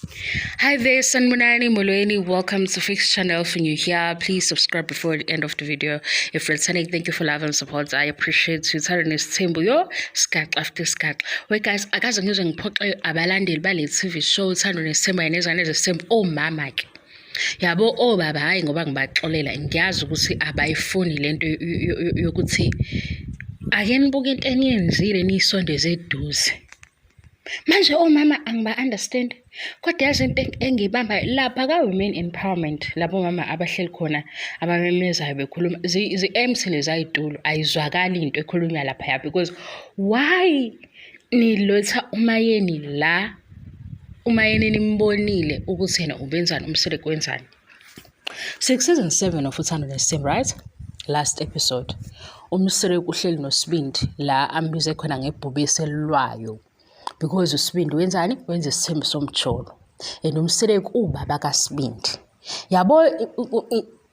Hi there, Sanibonani Molweni. Welcome to Fix Channel. If you're new here, please subscribe before the end of the video. If you're returning, thank you for love and support. I appreciate you. Uthando Nesithembu yo, sigaxa after sigaxa. Wait guys, akaze ngizwe ngiphoxe abalandeli bale TV show Uthando Nesithembu nezingane zesithembu omama ke. Yabo obaba hhayi ngoba ngibaxolela ngiyazi ukuthi abayifuni lento yokuthi ake nibuke into eniyenzile niyisondeze eduze. Manje omama angiba-understand kodwa yazi into engiyibambayo lapha ka-women empowerment labo mama abahleli khona abamemezayo bekhuluma zi-empty leza y'tulo ayizwakali into ekhulunywa laphaya because why niletha umayeni la umayeni nimbonile ukuthi yena ubenzani umseleku wenzani. Six season 7 of Uthando Nesithembu, right? Last episode. UMseleku uhleli noSibindi la ambize khona ngebhubesi elilwayo. Because uSibindi wenzani? Wenza isithembu somjolo. And uMseleku ubaba kaSibindi. Yabo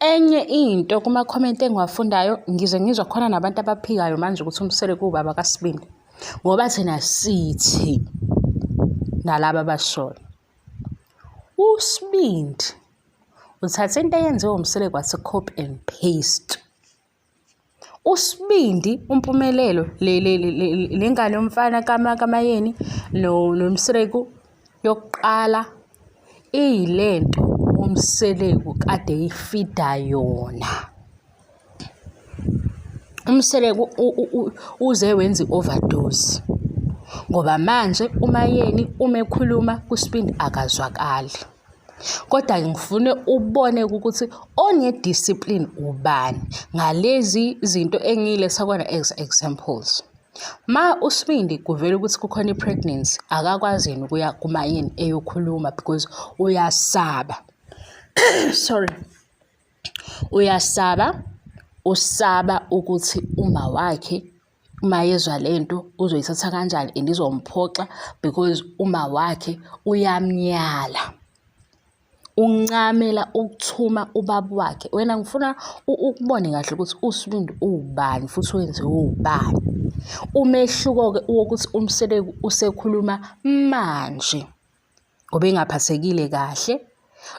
enye into kuma-comment engiwafundayo ngize ngizwa khona nabantu abaphikayo manje ukuthi uMseleku ubaba kaSibindi. Ngoba thina sithi nalaba abashoyo. USibindi uthathe into eyenziwe uMseleku wathi copy and paste. USibindi uMpumelelo le ngane yomfana kaMayeni noMseleku yokuqala iyilento uMseleku kade eyifida yona. UMseleku uze wenza i-overdose ngoba manje uMayeni uma ekhuluma kuSibindi akazwakali. Kodwa-ke ngifune ubone ukuthi one-discipline ubani ngalezi zinto engiyiletha kona as examples. Ma uSibindi kuvela ukuthi kukhona i-pregnancy akakwazi yena ukuya kuMayeni eyokhuluma because uyasaba. Sorry. Uyasaba, usaba ukuthi uma wakhe uma ezwa lento uzoyithatha kanjani and izomphoxa because uma wakhe uyamnyala. Uncamela ukuthuma ubaba wakhe. Wena ngifuna ukubone kahle ukuthi uSibindi uwubani futhi wenziwe ubani. Umehluko-ke wokuthi uMseleku usekhuluma manje ngoba engaphathekile kahle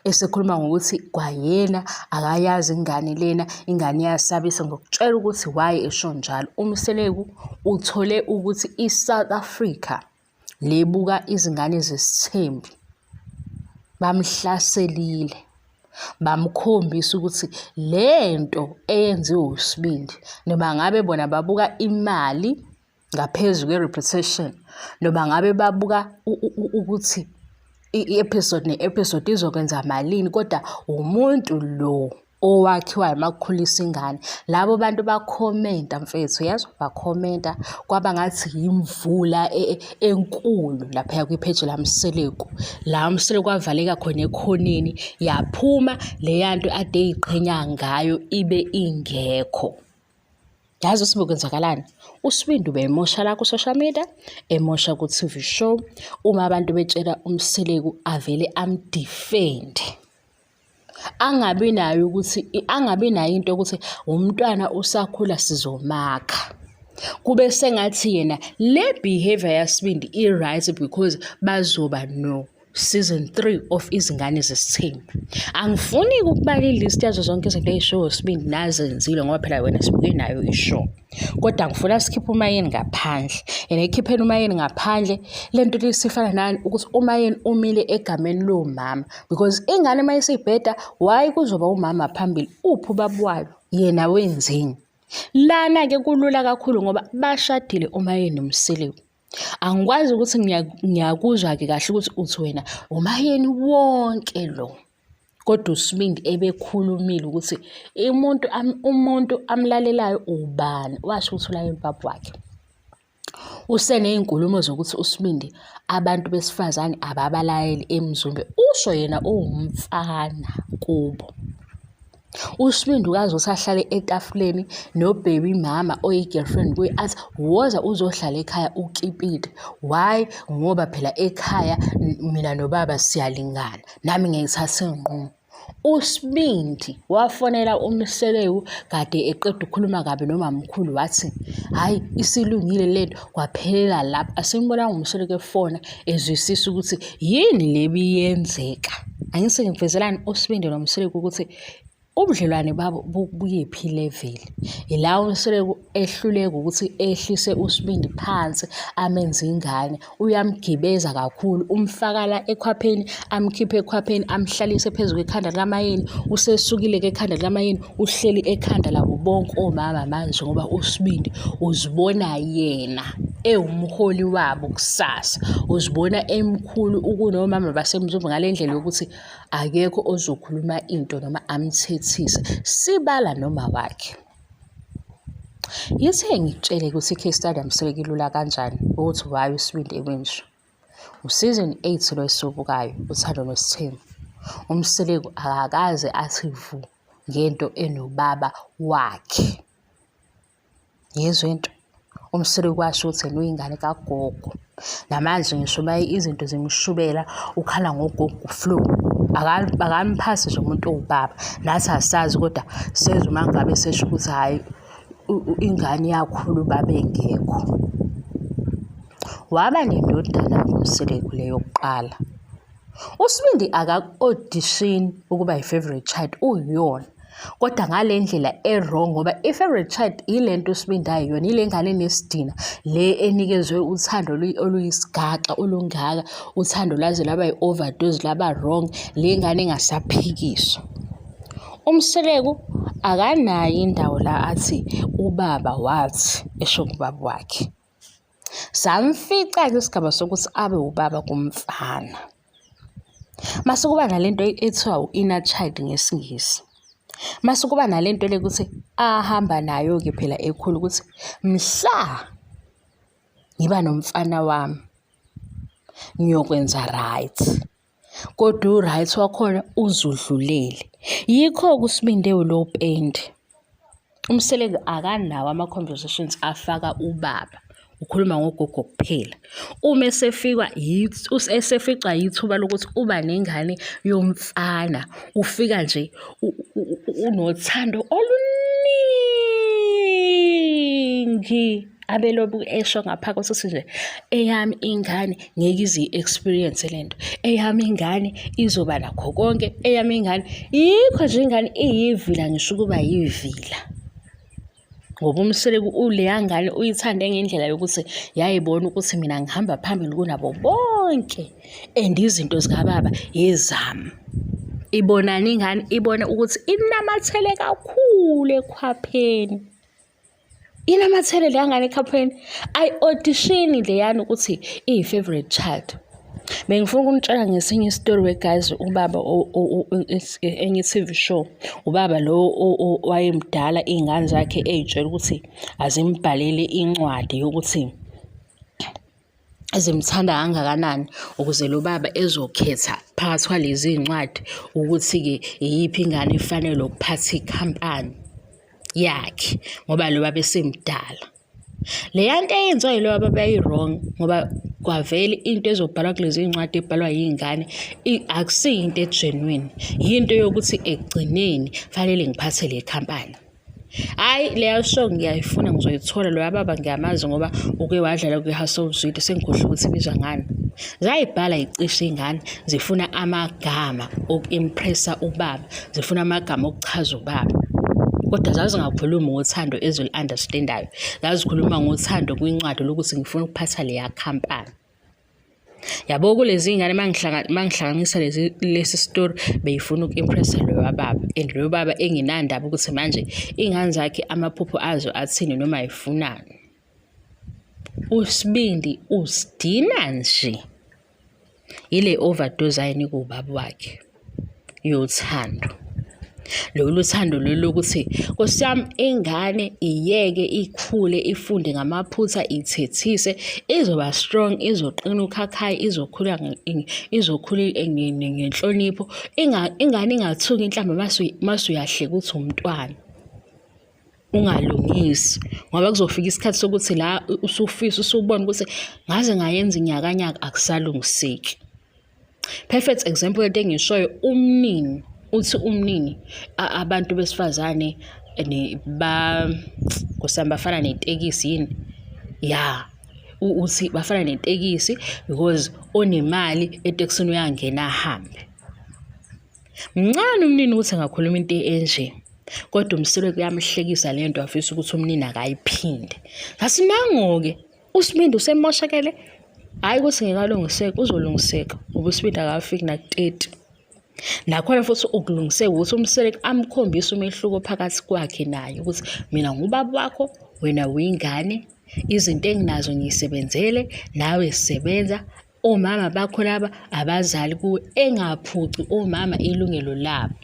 esekhuluma ngokuthi kwayena akayazi ingane lena, ingane iyasabisa ngokutshela ukuthi why esho njalo. UMseleku uthole ukuthi i-South Africa le buka izingane zesithembu bamhlaselile bamkhombisa ukuthi le nto eyenziwe uSibindi noma ngabe bona babuka imali ngaphezu kwe-reputation noma ngabe babuka ukuthi i-episode ne-episode izokwenza malini kodwa umuntu lo owakhiwayo uma kukhulisa ingane. Labo bantu bakhomenta mfethu yezwa, bakhomenta kwaba ngathi yimvula enkulu laphaya kwipheji laMseleku. La uMseleku wavaleka khona ekhoneni yaphuma leya nto ade ey'qhenya ngayo ibe ingekho. Yazi uSibu kwenzakalani? USibindi ubemosha la ku-social media, emosha ku-TV show. Uma abantu betshela uMseleku avele amdefende. Angabi nayo ukuthi angabi nayo into yokuthi umntwana usakhula sizomakha. Kube sengathi yena le behavior yaSibindi i-right because bazoba no season 3 of Izingane Zesithembu. Angifuni ukubala i-list yazo zonke izinto ey'shiwo uSibindi nazenzile ngoba phela wena sibuke nayo i-show. Kodwa ngifuna sikhiphe uMayeni ngaphandle. And ekhipheni uMayeni ngaphandle, le nto lisifana nani ukuthi uMayeni umile egameni lomama because ingane uma isibheda why kuzoba umama phambili uphi ubaba wayo yena wenzeni? Lana-ke kulula kakhulu ngoba bashadile uMayeni noMseleku. Angikwazi ukuthi ngiyakuzwa-ke kahle ukuthi uthi wena uMayeni wonke lo. Kodwa uSibindi ebekhulumile ukuthi umuntu umuntu amlalelayo ubani, washo ukuthi ulalela ubaba wakhe. Useney'nkulumo zokuthi uSibindi abantu besifazane ababalayeli eMzumbe, usho yena uwumfana kubo. USibindi ukaze usahlale etafuleni no-baby mama oyi-girlfriend kuye athi woza uzohlala ekhaya ukipite. Why? Ngoba phela ekhaya mina nobaba siyalingana, nami ngiyayithatha iy'nqumo. USibindi wafonela uMseleku kade eqeda ukukhuluma kabi nomamkhulu wathi, hhayi isilungile lento kwaphelela lapho. Asimbonanga uMseleku efona ezwisisa ukuthi yini le ebiyenzeka. Angithi ngikuvezelani uSibindi noMseleku ukuthi ubudlelwane babo bukuyiphi level. Ila uMseleku ehluleka ukuthi ehlise uSibindi phansi amenze ingane. Uyamgibeza kakhulu, umfaka la ekhwapheni, amkhiphe ekhwapheni, amhlalise phezu kwekhanda likaMayeni. Usesukile-ke ekhanda likaMayeni, uhleli ekhanda labo bonke omama manje ngoba uSibindi uzibona yena ewumholi wabo kusasa. Uzibona emkhulu ukunomama baseMzumbe ngale ndlela yokuthi akekho ozokhuluma into noma amthethise sibala noma wakhe. Yithe ngikutshele ukuthi i-case study yamseke ilula kanjani ukuthi why uSibindi ekwinje. U-season 8 lo esiwubukayo uThando Nesithembu. UMseleku akakaze athi vu ngento enobaba wakhe. Yezwa into. UMseleku washo ukuthi yena uyingane kagogo. Namanje ngisho uma izinto zimshubela ukhala ngogogo flu. Akamphasi nje umuntu owubaba. Nathi asazi kodwa sezwa uma ngabe sesho ukuthi hhayi ingane iyakhula ubaba engekho. Waba nendodana uMseleku le yokuqala. USibindi akaku-audition ukuba yi-favourite child uyiyona kodwa ngale ndlela e-wrong ngoba i-favourite child yile nto uSibindi ayiyona yile ngane enesidina le enikezwe uthando oluyisigaxa olungaka uthando lwaze lwaba yi-overdose lwaba wrong le ngane engasaphikiswa. UMseleku akanayo indawo la athi ubaba wathi esho kubaba wakhe. Samfica-ke isigaba sokuthi abe ubaba kumfana. Mase kuba nalento ethiwa u-inner child ngesiNgisi. Mase kuba nalento le ukuthi ahamba nayo-ke phela ekhula ukuthi mhla ngiba nomfana wami ngiyokwenza right. Kodwa u-right wakhona uzudlulele. Yikho-ke uSibinde lo pendi. UMseleku akanawo ama-conversations afaka ubaba, ukhuluma ngogogo kuphela. Uma esefikwa eseficwa yithuba lokuthi uba nengane yomfana, ufika nje unothando oluningi. Abelobu esho ngaphakathi ukuthi nje eyami ingane ngeke ize i-experience le nto, eyami ingane izoba nakho konke, eyami ingane. Yikho nje ingane iyivila ngisho ukuba yivila. Ngoba uMseleku uleya ngane uyithande ngendlela yokuthi yayibona ukuthi mina ngihamba phambili kunabo bonke and izinto zikababa yezami. Ibonani ingane? Ibona ukuthi inamathele kakhulu ekhwapheni. Inamathele leya ngane ekhwapheni. Ayi-audition-i leyana ukuthi iyi-favourite child. Bengifuna ukunitshela ngesinye isitori we guys ubaba enye i-T_V show. Ubaba lo owayemdala iy'ngane zakhe ey'tshela ukuthi azimbhalele incwadi yokuthi zimthanda kangakanani ukuze lo baba ezokhetha phakathi kwalezi iy'ncwadi ukuthi-ke iyiphi ingane efanele ukuphatha ikhampani yakhe ngoba lo baba esemdala. Leya nto eyenziwa yiloya baba yayi-wrong ngoba kwavele into ezobhalwa kulezi iy'ncwadi ebhalwa yiy'ngane akusiyo into e-genuine, yinto yokuthi ekugcineni fanele ngiphathe le khampani. Hhayi leya show ngiyayifuna ngizoyithola loya baba ngiyamazi ngoba uke wadlala kwi-House of Zwide sengikhohlwe ukuthi ibizwa ngani. Zayibhala yicishe iy'ngane zifuna amagama oku-impress-a ubaba, zifuna amagama okuchaza ubaba. Kodwa zazingakhulumi ngothando ezili-understand-ayo, zazikhuluma ngothando kwincwadi lokuthi ngifuna ukuphatha leya khampani. Yabo kulezi iy'ngane uma ngihlanganisa lezi lesi story beyifuna uku-impress-a loya baba and loyo baba engenandaba ukuthi manje iy'ngane zakhe amaphupho azo athini noma yifunani. USibindi usidina nje yile overdose ayinikwa ubaba wakhe yothando. Lolu thando lolu lokuthi Nkosi yami ingane iyeke ikhule ifunde ngamaphutha ithethise izoba strong izoqina ukhakhayi izokhula izokhula ngenhlonipho ingane ingathuki inhlamba mase uyahleka uthi umntwana. Ungalungisi ngoba kuzofika isikhathi sokuthi la usufisa usubona ukuthi ngaze ngayenza inyakanyaka akusalungiseki. Perfect example yento engishoyo umnini Uthi umnini abantu besifazane ba Nkosi yami bafana netekisi yini? Ya, uthi bafana netekisi because onemali etekisini uyangena ahambe. Mncane umnini ukuthi angakhuluma into enje. Kodwa uMseleku kuyamhlekisa le nto afisa ukuthi umnini akayiphinde. Ngathi nango-ke uSibindi usemoshakele. Hhayi ukuthi ngeke alungiseke, uzolungiseka ngoba uSibindi akafiki naku-30. Nakhona futhi ukulungiseka ukuthi uMseleku amkhombise umehluko phakathi kwakhe naye ukuthi mina ngubaba wakho, wena uyingane, izinto enginazo ngiyisebenzele, nawe sebenza, omama bakho laba abazali kuwe, engaphuci omama ilungelo labo.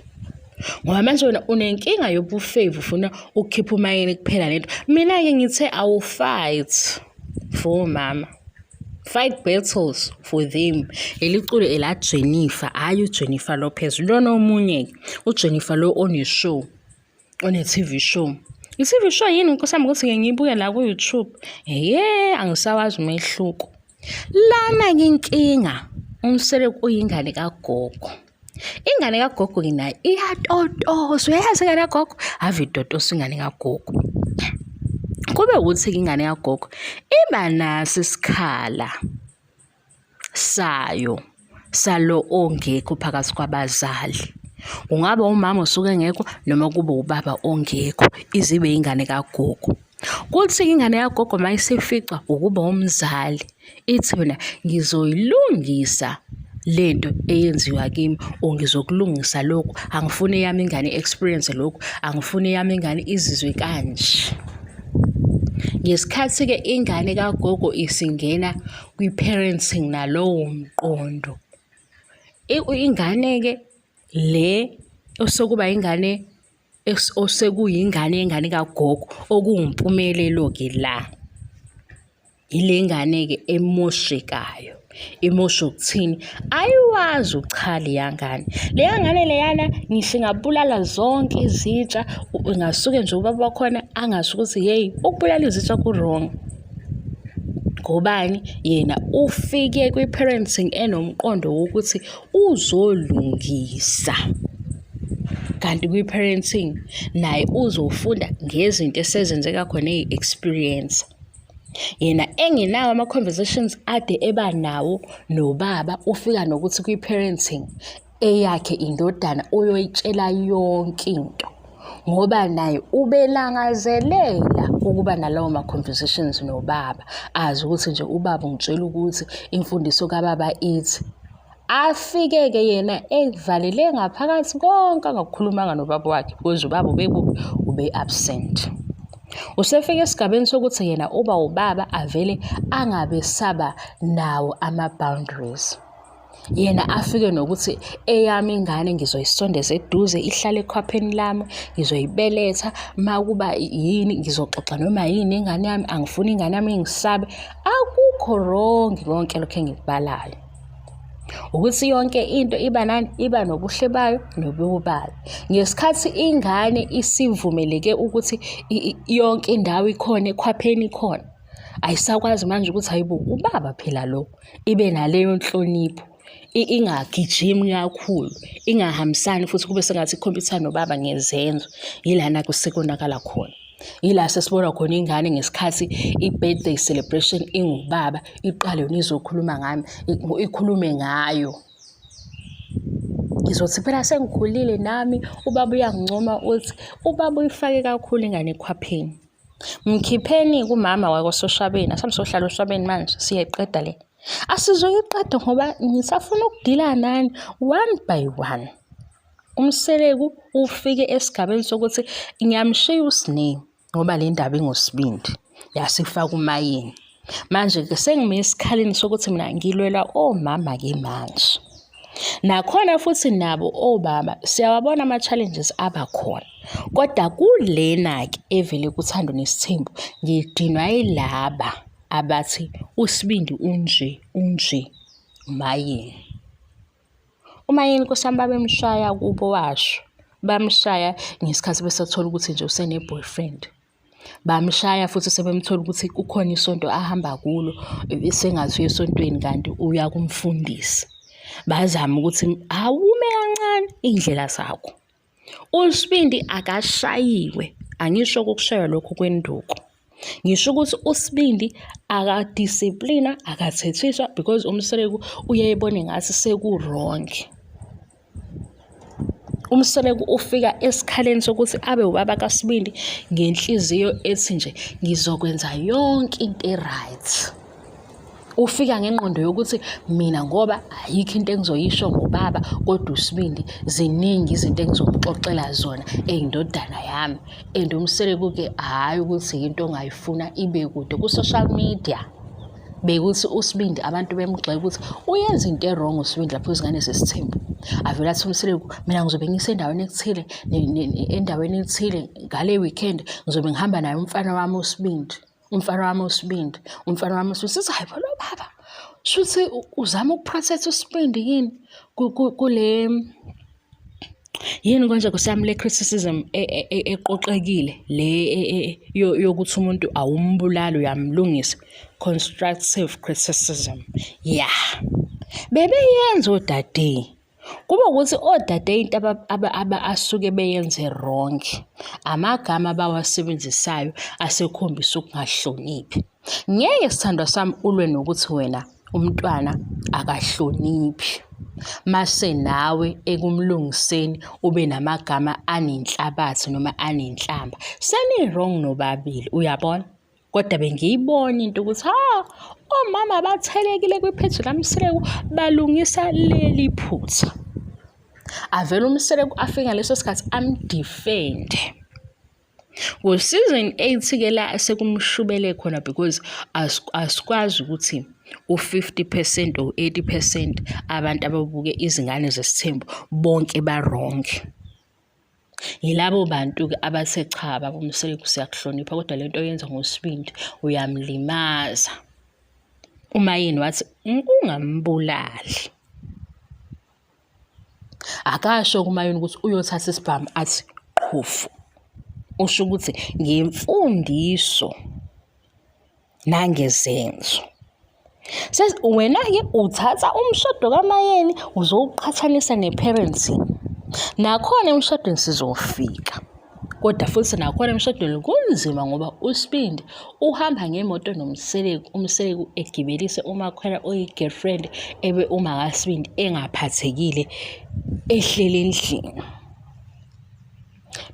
Ngoba manje wena unenkinga yobufevu ufuna ukukhipha umayeni kuphela lento. Mina-ke ngithe awu-fight for omama. Fight battles for them. Leli culo elaJennifer, hhayi uJennifer Lopez. Lona omunye-ke, uJennifer lo one-show, one-TV show. I-TV show yini nkosi yami ukuthi ngike ngiyibuke la ku-YouTube? Hhe, angisawazi umehluko. Lana-ke inkinga, uMseleku uyingane kagogo. Ingane kagogo-ke nayo iyatotosa. Uyayazi ingane kagogo? Ave itotosa ingane kagogo. Kube ukuthi-ke ingane kagogo iba naso isikhala sayo salo ongekho phakathi kwabazali. Kungaba umama osuke engekho noma kube ubaba ongekho, ize ibe ingane kagogo. Kuthi ingane kagogo uma isificwa ukuba umzali, ithi mina ngizoyilungisa lento eyenziwa kimi or ngizokulungisa lokhu, angifuni eyami ingane i-experience lokhu, angifuni eyami ingane izizwe kanje. Ngesikhathi-ke ingane kagogo isingena kwi-parenting nalowo mqondo, ingane-ke le osekuba ingane osekuyingane yengane kagogo okuwumpumelelo-ke la. Yile ngane-ke emoshekayo. Imosha ukuthini? Ayiwazi ucha leya ngane. Leya ngane leyana ngisho ingabulala zonke izitsha, ingasuke nje ubaba wakhona angasho ukuthi hheyi ukubulala izitsha ku-wrong. Ngobani? Yena ufike kwi-parenting enomqondo wokuthi uzolungisa. Kanti kwi-parenting naye uzofunda ngezinto esezenzeka khona eyi-experience. Yena engenawo ama-conversations ade eba nawo nobaba, ufika nokuthi kwi-parenting eyakhe indodana uyoyitshela yonke into ngoba naye ubelangazelela ukuba nalawo ma-conversations nobaba, azi ukuthi nje ubaba ungitshela ukuthi imfundiso kababa ithi. Afike-ke yena ekuvalele ngaphakathi konke angakukhulumanga nobaba wakhe because ubaba ubekuphi? Ube-absent. Usefike esigabeni sokuthi yena uba ubaba avele angabe saba nawo ama-boundaries. Yena afike nokuthi eyami ingane ngizoyisondeza eduze ihlale ekhwapheni lami, ngizoyibeletha uma kuba yini ngizoxoxa noma yini ingane yami, angifuni ingane yami ingisabe. Akukho wrong konke lokhu engikubalayo. Ukuthi yonke into iba nani? Iba nobuhle bayo nobubi bayo. Ngesikhathi ingane isivumeleke ukuthi yonke indawo ikhona, ekhwapheni ikhona, ayisakwazi manje ukuthi hayi bo, ubaba phela lo, ibe naleyo nhlonipho. Ingagijimi kakhulu, ingahambisani futhi kube sengathi ikhompyutha nobaba ngezenzo. Yilana-ke sekonakala khona. Yila sesibona khona ingane ngesikhathi i-birthday celebration ingubaba iqale yona izokhuluma ngami, ikhulume ngayo. Ngizothi phela sengikhulile nami, ubaba uyangincoma uthi ubaba uyifake kakhulu ingane ekhwapheni. Mkhipheni kumama wakwaSoshabeni, asambe sohlala oShwabeni manje siyayiqeda le. Asizoyiqeda ngoba ngisafuna ukudila nani one by one. UMseleku ufike esigabeni sokuthi ngiyamshiya uSne ngoba le ndaba ingoSibindi yasifaka umayini. Manje-ke sengime esikhaleni sokuthi mina ngilwela omama-ke manje. Nakhona futhi nabo obaba siyawabona ama-challenges abakhona. Kodwa kulena-ke evele kuThando Nesithembu ngidinwa yilaba abathi uSibindi unje unje uMayeni. UMayeni nkosi yami babemshaya kubo washo. Bamshaya ngesikhathi besathola ukuthi nje usene-boyfriend. Bamshaya futhi sebemthola ukuthi kukhona isonto ahamba kulo, sengathi uya esontweni kanti uya kumfundisi. Bazame ukuthi awume kancane iy'ndlela zakho. USibindi akashayiwe, angisho ukukushaywa lokhu kwenduku. Ngisho ukuthi uSibindi akadisiplina, akathethiswa because uMseleku uyayibona ngathi seku-wrong. UMseleku ufika esikhaleni sokuthi abe ubaba kaSibindi ngenhliziyo ethi nje ngizokwenza yonke into e-right. Ufika ngengqondo yokuthi mina ngoba ayikho into engizoyisho ngobaba kodwa uSibindi ziningi izinto engizomxoxela zona eyindodana yami and uMseleku-ke hhayi ukuthi yinto ongayifuna ibe kude ku-social media. Bekuthi uSibindi abantu bemgxeka ukuthi uyenza into e-wrong uSibindi lapho izingane zesithembu. Avele athi uMseleku mina ngizobe ngisendaweni ethile endaweni ethile ngale weekend ngizobe ngihamba naye umfana wami uSibindi. Umfana wami uSibindi, umfana wami uSibindi. Sithi hayi bo lo baba shuthi uzama uku-protect uSibindi yini kule yini konje nkosi yami le criticism e, e, e, eqoqekile le yokuthi umuntu awumbulali uyamlungisa constructive criticism ya bebeyenza odade Kuba ukuthi odade into asuke beyenze wrong, amagama abawasebenzisayo asekhombisa ukungahloniphi. Ngeke sithandwa sami ulwe nokuthi wena umntwana akahloniphi mase nawe ekumlungiseni ube namagama anenhlabathi noma anenhlamba. Seni-wrong nobabili, uyabona? Kodwa bengiyibona into ukuthi ha omama bathelekile kwipheji kaMseleku balungisa leli phutha. Avele uMseleku afike ngaleso sikhathi amdefende. Ngo-season 8-ke la sekumshubele khona because asikwazi ukuthi u-50 percent or 80 percent abantu ababuke izingane zesithembu bonke ba-wrong. Yilabo bantu-ke abathe cha baba uMseleku siyakuhlonipha kodwa lento oyenza ngoSibindi uyamlimaza. UMayeni wathi ungambulali. Akasho kuMayeni ukuthi uyothatha isibhamu athi qhufu. Usho ukuthi ngemfundiso nangezenzo. Wena-ke uthatha umshado kaMayeni uzowuqhathanisa ne-parenting. Nakhona emshadweni sizofika. Kodwa futhi nakhona emshadweni kunzima ngoba uSibindi uhamba ngemoto noMseleku, uMseleku egibelise uMakhwela oyi-girlfriend ebe umakaSibindi engaphathekile ehleli endlini.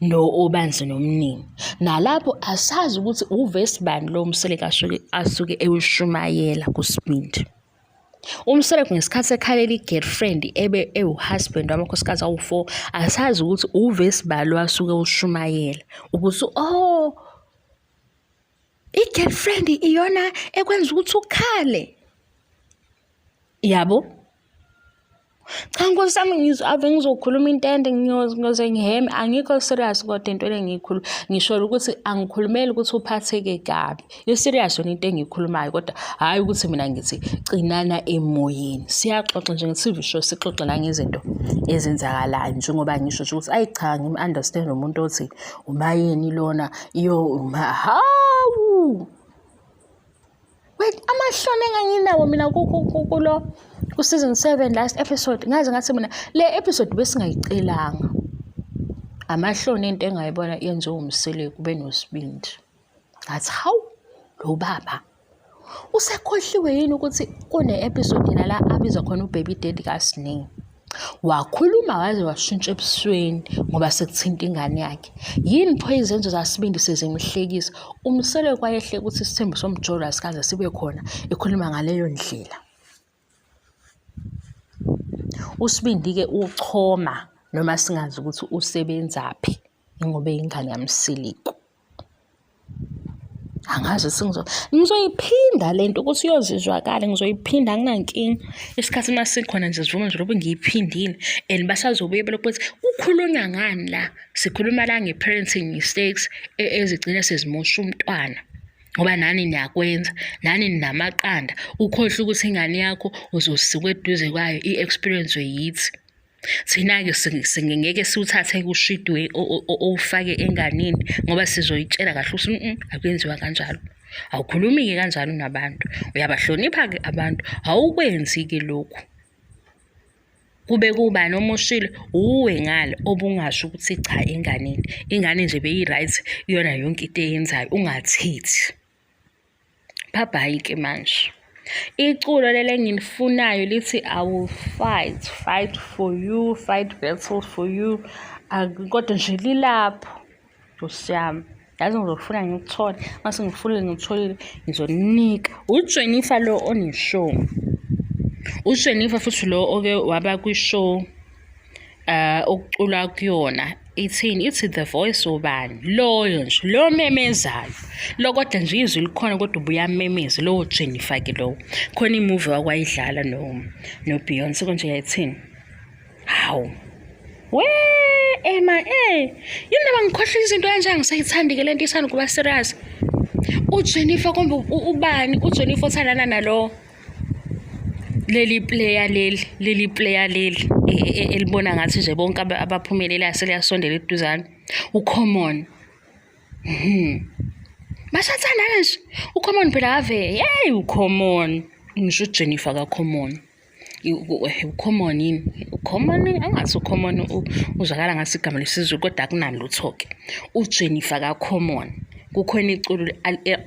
No obanzi nomnini. Nalapho asazi ukuthi uvesi bani lo Mseleku asuke asuke ewushumayela kuSibindi. UMseleku ngesikhathi ekhalela i-girlfriend ebe ewu-husband wamakhosikazi awu-four, asazi ukuthi uvesi bani lo asuke ewushumayela. Ukuthi oh i-girlfriend iyona ekwenza ukuthi ukhale. Yabo? Cha nkosi yami ngizwe ave ngizokhuluma into ende ngiyoze ngiheme angikho serious kodwa into engiyikhuluma ngisho ukuthi angikhulumeli ukuthi uphatheke kabi i-serious yona into engiyikhulumayo kodwa hhayi ukuthi mina ngithi cinana emoyeni siyaxoxa nje nge-T_V show sixoxe nangezinto ezenzakalayo njengoba ngisho nje ukuthi ayi cha ngim-understand umuntu othi umayeni lona iyo hawu. Wait, amahloni enganginawo mina kulo ku-season 7 last episode ngaze ngathi mina le episode besingayicelanga. Amahloni into engayibona yenziwe uMseleku benoSibindi. Ngathi hawu lo baba usekhohliwe yini ukuthi kune-episode yena la abiza khona ubaby daddy kaSne. Wakhuluma waze washintsha ebusweni ngoba sekuthinta ingane yakhe. Yini pho izenzo zaSibindi sezimhlekisa? UMseleku wayehleka ukuthi isithembu somjolo asikaze sibe khona ekhuluma ngaleyo ndlela. USibindi-ke uchoma noma singazi ukuthi usebenzaphi ngoba eyingane yaMseleku. Angazi sengizo ngizoyiphinda le nto ukuthi iyozizwakala ngizoyiphinda anginankinga. Isikhathi uma sikhona nje sivume nje lokhu ngiyiphindile and basazobuye belokhu bethi kukhulunywa ngani la? Sikhuluma la nge-parenting mistakes e, ezigcina sezimosha umntwana. Ngoba nani niyakwenza, nani ninamaqanda, ukhohlwe ukuthi ingane yakho uzosikwa eduze kwayo i-experience yithi. Thina-ke ngeke siwuthathe kushidi owufake enganeni ngoba sizoyitshela kahle ukuthi akuyenziwa kanjalo. Awukhulumi-ke kanjalo nabantu, uyabahlonipha-ke abantu, awukwenzi-ke lokhu. Kube kubani omoshile? Uwe ngale obungasho ukuthi cha enganeni. Ingane nje beyi-right iyona yonke into eyenzayo, ungathethi. Bye-bye-ke manje. Iculo leli engilifunayo lithi I will fight, fight for you, fight battle for you. Kodwa nje lilapho. Nkosi yami. Yazi ngizokufuna ngikuthole. Uma sengikufunile ngikutholile ngizoninika. UJennifer lo one-show. UJennifer futhi lo oke waba kwi-show okuculwa kuyona ithini ithi the voice ubani loyo nje lo memezayo lo kodwa nje izwi likhona kodwa ubuyamemeza lowo Jennifer ke lowo khona imovie wakwayidlala no no Beyonce konje yayithini Hawu. We ema eh yini noma ngikhohlwa izinto kanje angisayithandi ke lento isanda kuba serious. UJennifer kombe ubani uJennifer othandana nalo leli player leli leli player leli e, e, e, elibona ngathi nje bonke abaphumelelayo seliyasondela eduzane ucommon. Basathandana nje ucommon phela ave hey ucommon ngisho uJennifer kacommon. Ucommon yini? Ucommon angazi ucommon uzwakala ngathi igama lesiZulu kodwa akunalutho-ke. UJennifer kaCommon kukhona iculo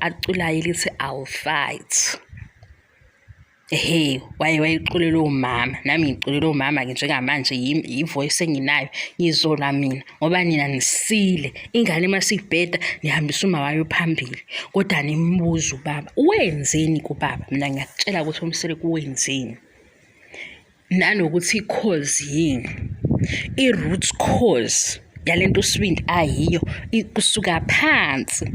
aliculayo elithi I'll fight. Ehhe waye wayeculela omama nami ngiculela omama-ke njengamanje yi-voice enginayo ngizolwa mina ngoba nina nisile ingane uma sibheda nihambisa uma wayo phambili kodwa nimbuza ubaba wenzeni kubaba mina ngiyakutshela ukuthi umseleku wenzeni nanokuthi i-cause yini i-root cause yalento usibindi ayiyo kusuka phansi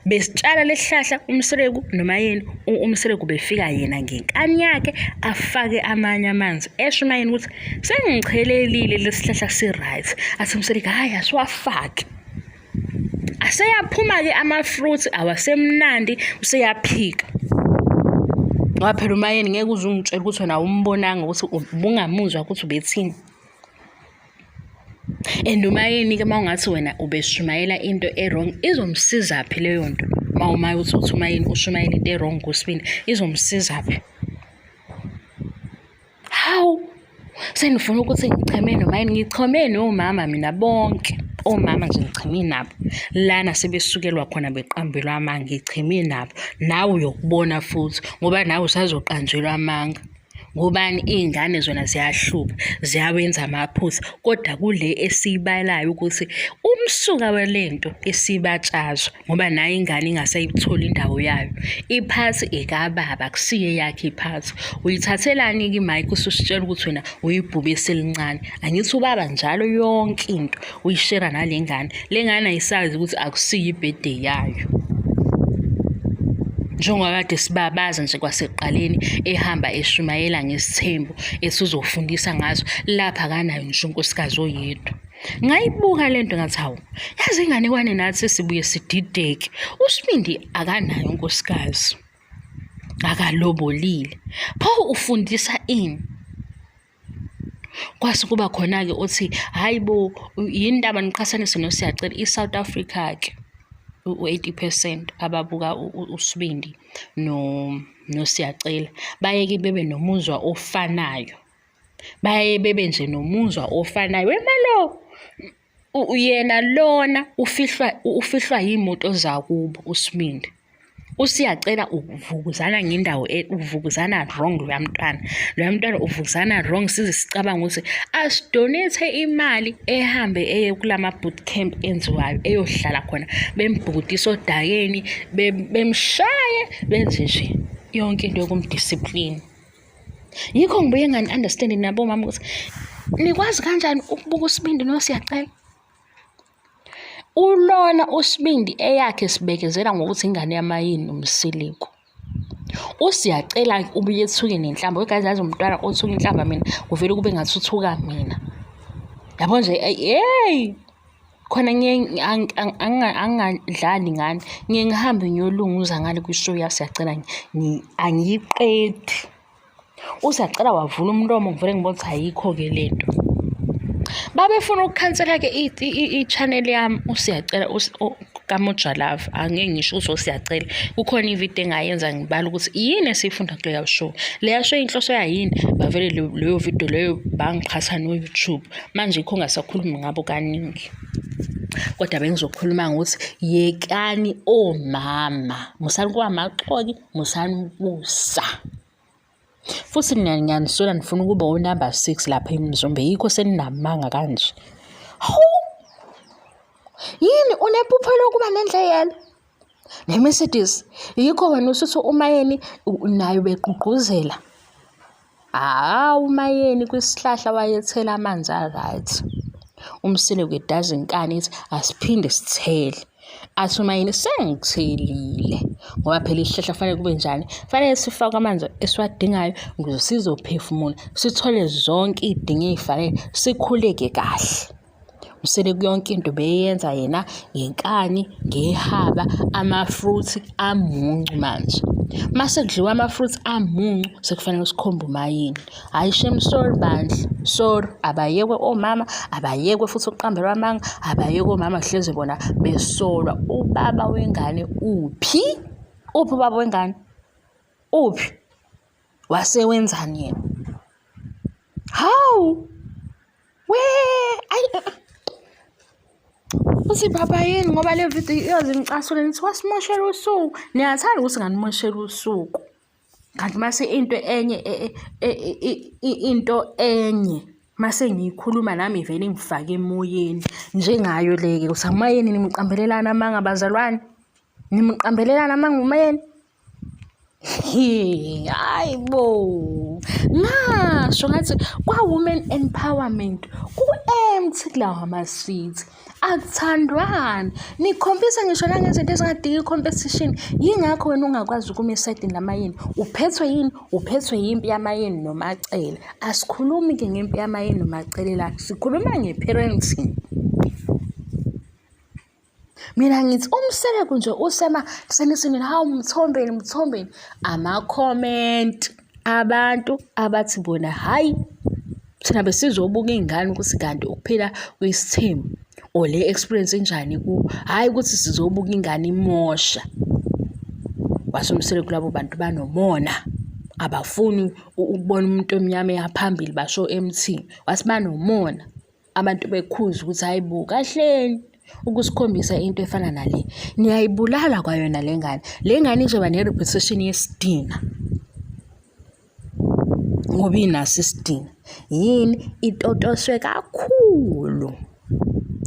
Besitshala lesihlahla uMseleku noMayeni, uMseleku befika yena ngenkani yakhe afake amanye amanzi esho uMayeni ukuthi sengichelelile lesihlahla si-right. Athi uMseleku hhayi asiwafake. Aseyaphuma-ke ama-fruits awasemnandi useyaphika. Ngoba phela uMayeni ngeke uze ungitshele ukuthi wena awumbonanga ukuthi ubungamuzwa ukuthi ubethini. And uMayeni-ke uma ungathi wena ubeshumayela into e-wrong izomsiza phi leyo nto? Uma uma uthi uthi uMayeni ushumayela into e-wrong kuSibindi izomsiza phi? Hawu, senifuna ukuthi ngicheme noMayeni, ngicheme nomama mina bonke. Omama nje ngicheme nabo. Lana sebesukelwa khona beqambelwa amanga, ngicheme nabo. Nawe uyokubona futhi ngoba nawe usazoqanjelwa amanga. Ngobani iy'ngane zona ziyahlupha, ziyawenza amaphutha kodwa kule esiyibalayo ukuthi umsuka wale nto esibatshazwa ngoba nayo ingane ingasayitholi indawo yayo. Iphathi ekababa akusiyo eyakhe iphathi. Uyithathelani-ke imayikhi ususitshela ukuthi wena uyibhubesi elincane. Angithi ubaba njalo yonke into uyishera nale ngane. Le ngane ayisazi ukuthi akusiyo i-birthday yayo. Njengoba kade sibabaza nje kwasekuqaleni ehamba eshumayela ngesithembu esizofundisa ngaso lapha akanayo ngisho unkosikazi oyedwa. Ngayibuka le nto ngathi hawu, yazi inganekwane nathi sibuye sidideke. USibindi akanayo unkosikazi, akalobolile. Pho ufundisa ini? Kwase kuba khona-ke othi, hhayi bo, yini ndaba niqhathanise noSiyacela? I-South Africa-ke u-80 percent ababuka uSibindi noSiyacela bayeke bebe nomuzwa ofanayo. Baye bebe nje nomuzwa ofanayo. Wema lo, yena lona ufihlwa ufihlwa yiy'moto zakubo uSibindi. Usiyacela uvukuzana ngendawo e, uvukuzana wrong loya mntwana. Loya mntwana uvukuzana wrong size sicabanga ukuthi asidonate imali ehambe eye kulama boot camp enziwayo eyohlala khona bembhukudisa odakeni bemshaye benze nje yonke into yokumdiscipline. Yikho ngibuye ngani-understand nabo mama ukuthi nikwazi kanjani ukubuka uSibindi noSiyacela. Ulona uSibindi eyakhe sibekezela ngokuthi ingane yamayini umsiliko. USiyacela ubuye ethuke nenhlamba. Guys yazi umntwana othuka inhlamba mina kuvele kube ngathi uthuka mina. Yabo nje hey khona ngiye angingadlali ngani ngiye ngihambe ngiyolunguza ngale kwi-show yaSiyacela angiyiqedi. Usacela wavula umlomo ngivele ngibona ukuthi ayikho-ke le nto. Babefuna ukukhansela-ke i-channel yami uSiyacela kaMoja Love angeke ngisho ukuthi osiyacela kukhona ividiyo engayenza ngibala ukuthi yini esiyifunda kuleya show leya show inhloso yayini bavele leyo video leyo bangiqhatha no-YouTube manje yikho ngingasakhulumi ngabo kaningi kodwa bengizokhuluma ngokuthi yekani omama musani kuba amaxoki musani ukusa futhi nina ngiyanisola nifuna ukuba unumber 6 lapha emzumbe yikho seninamanga kanje hawu yini unephupho lokuba nendleyelo ne-Mercedes yikho wena usuthi umayeni nayo begqugquzela Hawu uMayeni kwisihlahla wayethela amanzi a-right. Umsile kudaza inkani ithi asiphinde sithele. Athi uMayeni sengithelile ngoba phela isihlahla kufanele kube njani? Kufanele sifake amanzi esiwadingayo ukuze sizophefumula, sithole zonke iy'dingo ey'fanele, sikhuleke kahle. Mseleku yonke into beyenza yena ngenkani, ngehaba, ama-fruit amuncu manje. Mase kudliwa ama-fruit amuncu sekufanele sikhombe umayini. Hhayi shame sorry bandla, sorry abayekwe omama, abayekwe futhi ukuqambelwa amanga, abayekwe omama hleze bona besolwa. Ubaba wengane uphi? Uphi ubaba wengane? Uphi? Wase wenzani yena? Hawu! We, ayi uthi baba yini ngoba le video iyoze ngicasule nithi wasimoshela usuku. Niyathanda ukuthi nganimoshela usuku. Kanti mase into enye e, e, e, into enye mase ngiyikhuluma nami ivele ingifake emoyeni njengayo le-ke ukuthi amayeni nimqambelelana amanga bazalwane nimqambelelana amanga umayeni Hayi bo, ngasho ngathi kwa-women empowerment ku-empty kulawa ma-seat akuthandwani. Nikhombisa ngisho nangezinto ezingadingi i-competition. Yingakho wena ungakwazi ukuma esayidini lamayini. Uphethwe yini? Uphethwe yimpi yamayini noMacele. Asikhulumi-ke ngempi yamayini noMacele la, sikhuluma nge-parenting. Mina ngithi uMseleku nje usema senithi nina hawu Mthombeni Mthombeni ama-comment abantu abathi bona hhayi thina besizobuka iy'ngane ukuthi kanti ukuphila kwisithembu or le experience injani kubo hhayi ukuthi sizobuka ingane imosha. Wase uMseleku labo bantu banomona abafuni ukubona umuntu omnyama eya phambili basho emthini wathi banomona. Abantu bekhuza ukuthi hhayi bo kahleni ukusikhombisa into efana nale. Niyayibulala kwayona le ngane. Le ngane izoba ne-reputation yesidina ngoba inaso isidina. Yini? Itotoswe kakhulu.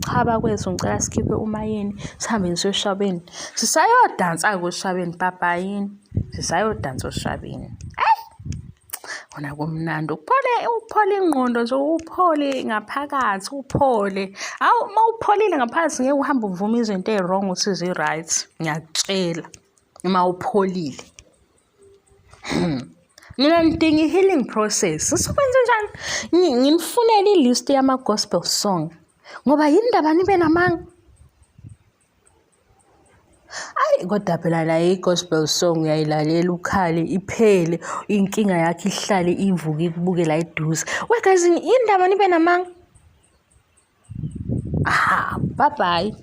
Cha bakwethu ngicela sikhiphe umayeni sihambeni siyoshabeni. Sisayodansa-ke oshabeni papayini. Sisayodansa oshabeni. Kona kumnandi uphole uphole ingqondo nje uphole ngaphakathi uphole. Hawu uma upholile ngaphakathi ngeke uhambe uvume izinto ey'wrong ukuthi zi-right, ngiyakutshela uma upholile. Mina ngidinga i-healing process. Ngizokwenzenjani? Nginifunele i-list yama-gospel song ngoba yini ndaba nibe namanga? Ayi kodwa phela nayo i-gospel song uyayilalela ukhale iphele inkinga yakho ihlale ivuke ikubuke la eduze. We guys yini ndaba nibe namanga? Aha, bye bye.